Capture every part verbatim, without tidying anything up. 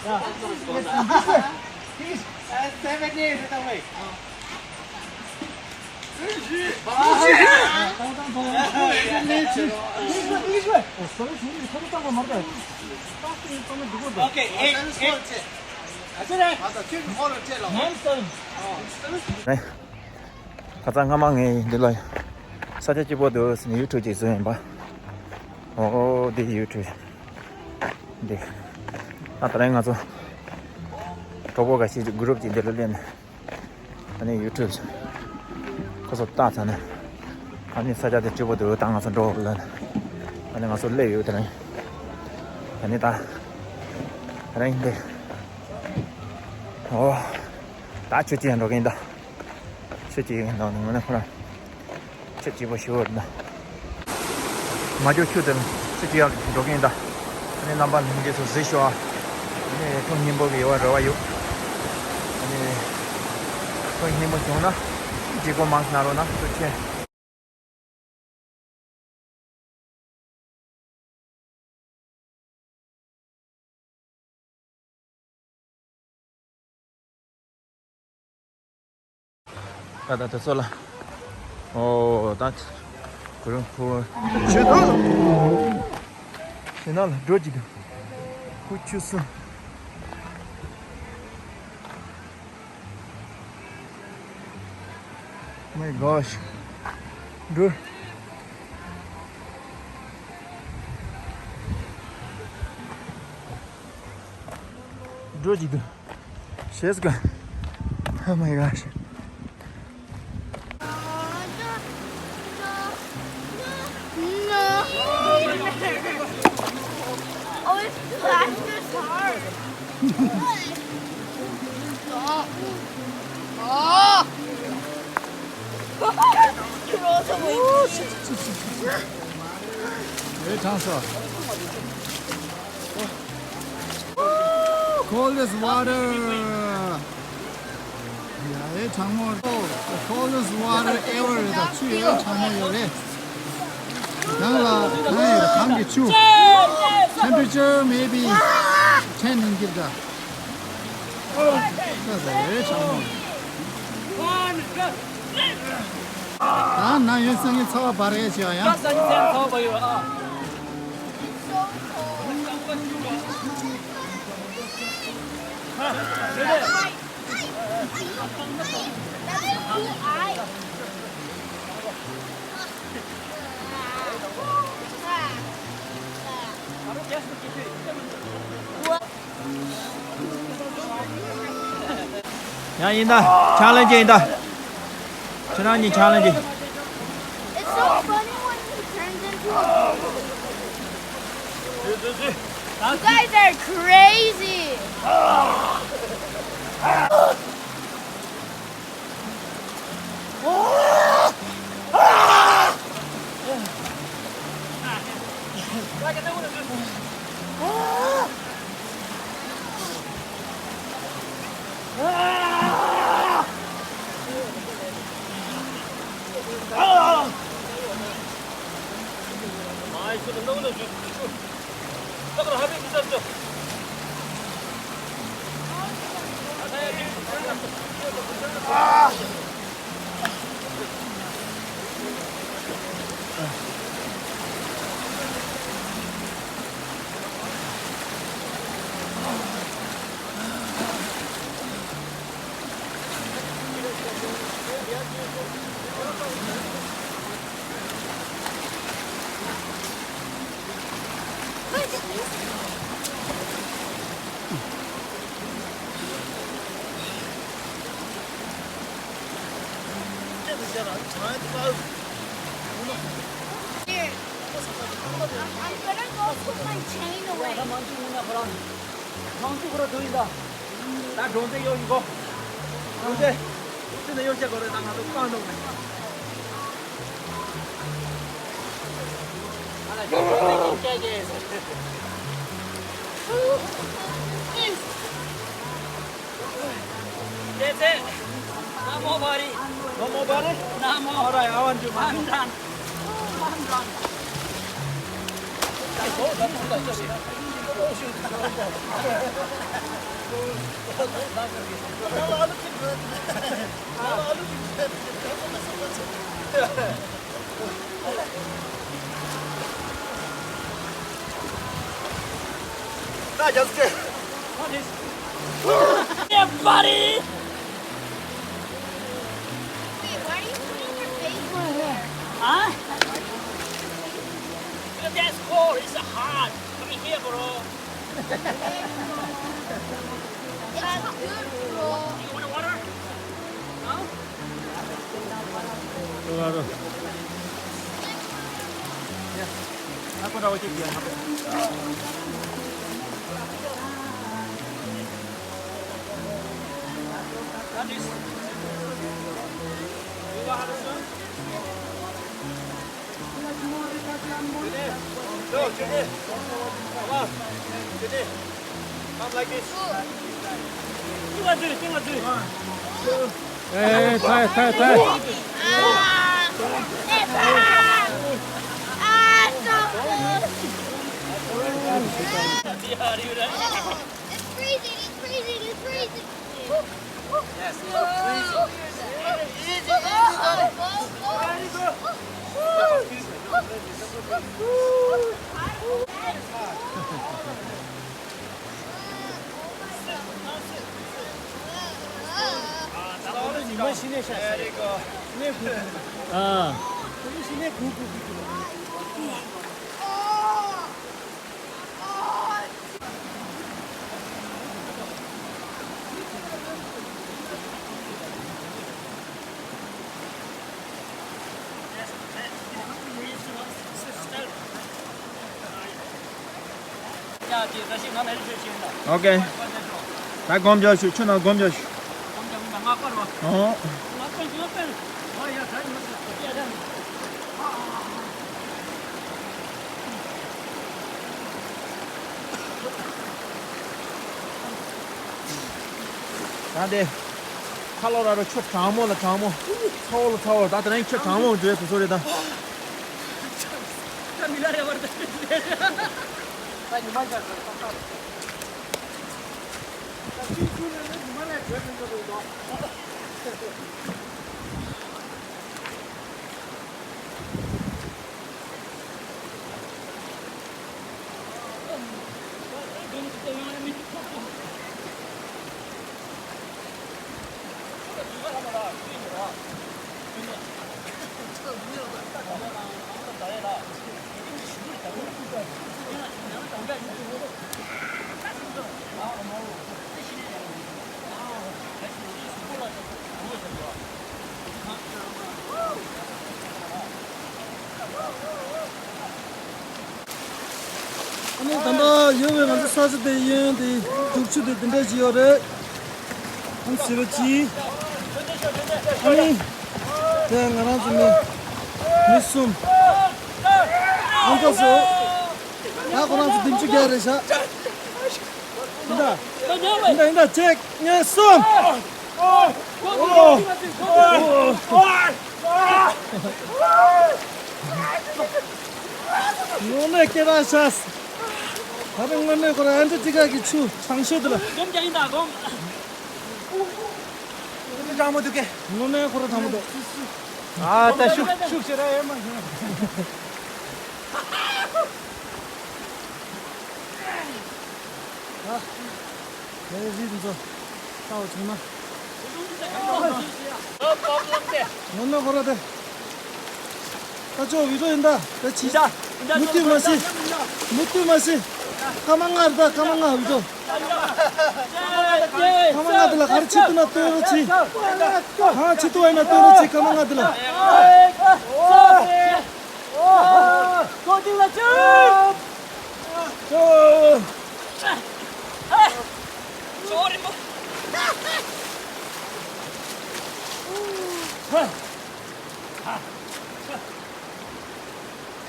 Seven years away. Okay, eight, eight. ཁ་སང་སྔ་མ་ངས་འདི་ལ་ས་ཆ་སྐྱིད་པོ་འདུག་ཟེར་ནས་ཡུ་ཊུབ་ཅིག་བཟོས་ཡིན་པ། ཨོ་འདི་ཡུ་ཊུབ་འདི། ཨ་ད་རེས་ང་ཚོ་གྲོགས་པོ་འགའ་ཤས་ཀྱི་གུ་རུབ་ཅིག་འདི་ལ་སླེབས་ནས། ཨ་ནི་ཡུ་ཊུབ་ཁོ་ཚོ་བལྟས་ཚར་ནས། ཨ་ནི་ས་ཆ་དེ་སྐྱིད་པོ་འདུག་ད་ང་ཚོ་འགྲོ་ལ། ཨ་ནི་ང་ཚོ་སླེབས་ཡོད་དེ་རིང་། ཨ་ནི་ད་རིང་འདི། ཨོ་ད་ཆུ་ཅན་འགྲོ་གིན་ད། ཆུ་སྐྱིད་ཡིན་དང་ནི་ངོ་ནས་ཁོ་རང་ཆུ་སྐྱིད་པོ་ཞུ་བར་ན། མ་འཇོག་ཆུ་དེར་ཆུ་སྐྱིད་ཡག་འགྲོ་གིན་ད། ཨ་ནི་རྣམ་པ་ལྷན་རྒྱས་ཚོ་གཟིགས་ཤོག་ཨ། ཨ་ནི་ཐོག་སྙིང་པོ་གི་ཡོད་པ་རེ་བ་ཡོད། ཨ་ནི་ཐོག་སྙིང་པོ་བྱུང་ན་སྐྱིད་པོ་མང་གནང་རོགས་གནང་ཐུགས་རྗེ་ཆེ། ད་ད་ད་སོ་ལ། ཨོ་ད་གུ་རུ་ཁུ་ཆུ་དང་ཞེ་ན་ལ་འགྲོ་གི་འདུག་ཁུ་ཆུ་སུ། My gosh. འགྲོ། འགྲོ་གཅིག་ཏུ། ཞེས་ག Oh my gosh. No. Oh, it's flashed this hard. Stop. Oh. You're also Hey, Tansa. Coldest water. Yeah, hey, Changmo. Oh, the coldest water ever. The chu, hey, Changmo, you're right. Nang la, hey, the Changmo chu. Temperature maybe ten in Gilda. ད་ན་ཡོད་སང་ངི་ཚ་བ་བར་ཡས་བྱས་ཡ། ད་སང་ཉིན་ཚ་བ་བར་ཡོད་ཨ། ཡང་ཡིན་ད། ཆ་ལེན་ཇི་ཡིན་ད། ཁྱེད་རང་གཉིས་ཆ་ལེན་ཇི། It's so funny when he turns into a You guys are crazy. Here. I'm, I'm gonna go put my chain away. ད་སྒྲོན་རྩེ་གཡོག་གོ། སྒྲོན་རྩེ། ཅི་ནས་གཡོག་བྱེད་དགོས་རེད་ད་ང་ཚོ་སྤང་འདུག་ཨ་ལ་ཅི་ནས་སྐྱེ་གེ། That's it. No more worry. No more worry? No more. All right, I want you, man. I'm done. I'm done. Hey, buddy! Wait, why are you putting your face in there? Huh? Because that's cold. It's hot. Come here, bro. It's hot, bro. You want water? Huh? ཨེ། ཐའི་ཐའི་ཐའི། It's freezing, it's freezing, it's freezing. Yes, it's freezing. Easy, easy, buddy. ཉི་མ་ཤི་ནས་ཤ་ཟ། ཉི་མས་སྒུག་དགོས། ཨ། ཉི་མ་ཤི་ནས་སྒུག་དགོས་ཀྱི་འདུག་ཨོ་ཀེ། ད་སྒོམ་རྒྱག་ཞུ། ཁྱོད་རྣམས་སྒོམ་རྒྱག་ཞུ། ཨོ། ད་དེ། ཁ་ལོ་ར་རོ་ཆུ་གྲང་མོ་ལ་གྲང་མོ། ཚ་བོ་ལ་ཚ་བོ། ད་དེ་རིང་ཆུ་གྲང་མོ་འགྲོ་ཡས་སོ་སོ་རེད་ད། ད་ཉི་མ་རྒྱག་དགོས་ད་ད། ད་ཅིག་ཅུང་ནས་ནི་ཉི་མ་ལས་བྲོས་མི་འགྲོ་དགོས་ད། ཨ་ནི་ད་ལྟ་ཡོད་པའི་ང་ཚོ་ས་ཆ་དེ་གཡས་གཡོན་དེ་རྒྱུག་ཆུ་དེ་འདི་འདྲ་ཞིག་ཡོད་རེད། ཨ་ནི་ཟེར་བ་ཅི། ཨ་ནི་དེ་ང་རང་ཚོ་མི་མི་གསུམ། ཨང་ཀ་སོ། ད་ཁོ་རང་ཚོ་འདེམས་ཆུ་རྒྱག་རེད་ཤག་ཡིན་ད། ཡིན་ད་ཡིན་ད། གཅིག་གཉིས་གསུམ། དངོས་གནས་སྐད་གྲགས་ཤག་ད་རེས་དངོས་གནས་ཁོ་རང་ཨན་ཊར་ཊི་ཀ་གི་ཆུ་གྲང་ཤོས་དེ་ལ། སྒོམ་རྒྱག་ཡིན་ད་སྒོམ། དངོས་གནས་ཁོ་རང་གྲང་མོ་འདུག་ཨ་ད་ཤུགས་ཤུགས་ཆེ་ར་ཡེ་མ་ཤེས། ཨ། ངའི་རིགས་འདི་ཚོ་ལྟ་བ་བྱུང་ན། ངོ་མ་ཁོ་ར་དེ། ད་ཅོ་བི་ཌིའོ་ཡིན་ད། ད་ཅི། མུ་མཐུད་མ་བྱེད། མུ་མཐུད་མ་བྱེད། སྐར་མ་ལྔ་རེད་ད། སྐར་མ་ལྔ་བི་ཌིའོ། སྐར་མ་ལྔ་དེ་ལ་ག་རེ་བྱེད་ཐུབ་ན་སྟོན་རོགས་བྱེད། གང་བྱེད་ཐུབ་པ་ཡིན་ན་སྟོན་རོགས་བྱེད། སྐར་མ་ལྔ་དེ་ལ། ཨོ། ཨོ། ལྟོ་སྡིག་ལ་ཅི། ཨོ། ཅོ་རི་མོ།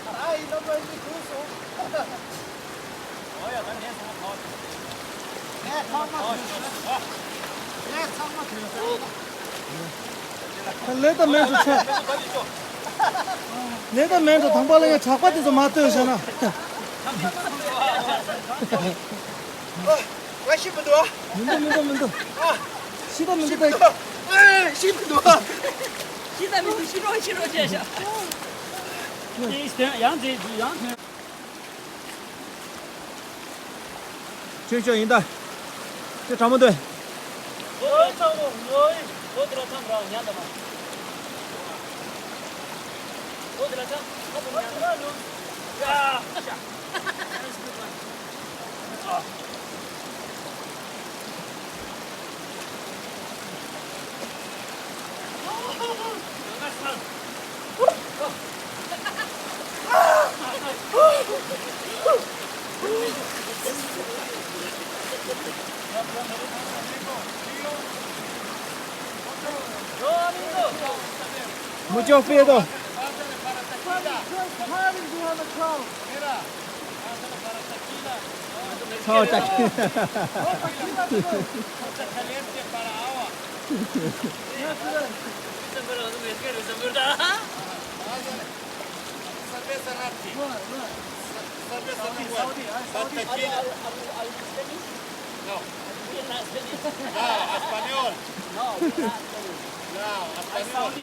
ཨ་ཡི་ལོ་མ་ཡི་ཁུ་སོ། ཨོ་ཡ་ད་ངས་ཚང་མ་ཐོག་ངས་ཚང་མ་ཐོག་ངས་ཚང་མ་ཐོག་ལེ་ད་མེད་འགྲོ་ཆ། ལེ་ད་མེད་འགྲོ། དང་པོ་ལ་ཡ་གྲགས་པ་དེ་ཚོ་མ་ལྟོས་བྱས་ན། ང་ཤི་མི་འདུག་མི་འདུག་མི་འདུག་ཤི་ད་མི་འདུག་ཤི་མི་འདུག་ཤི་ད་མི་འདུག་ཤི་ད་མི་འདུག་ཤི་ད་མི་འདུག་ཤི་རོགས་ཤི་རོགས་བྱས་ཤག་ཡང་དེ་ཡང་དེ། ཁྱོད་ཤོག་ཡིན་ད། ཁྱོད་དྲང་མོ་སྡོད། ཨོ་ཚང་མོ་ངོ་ཡིན། ཨོ་དེ་ལ་ཚང་ར་ཉན་ད་མ། ཨོ་དེ་ལ་ཚང་ཨ་ཚང་ཉན་ད། ཡ། Mucho frío. Chao, tranquila. Cerveza Rocky. Cerveza Sauvignon. But tequila. No. No, español. No, español.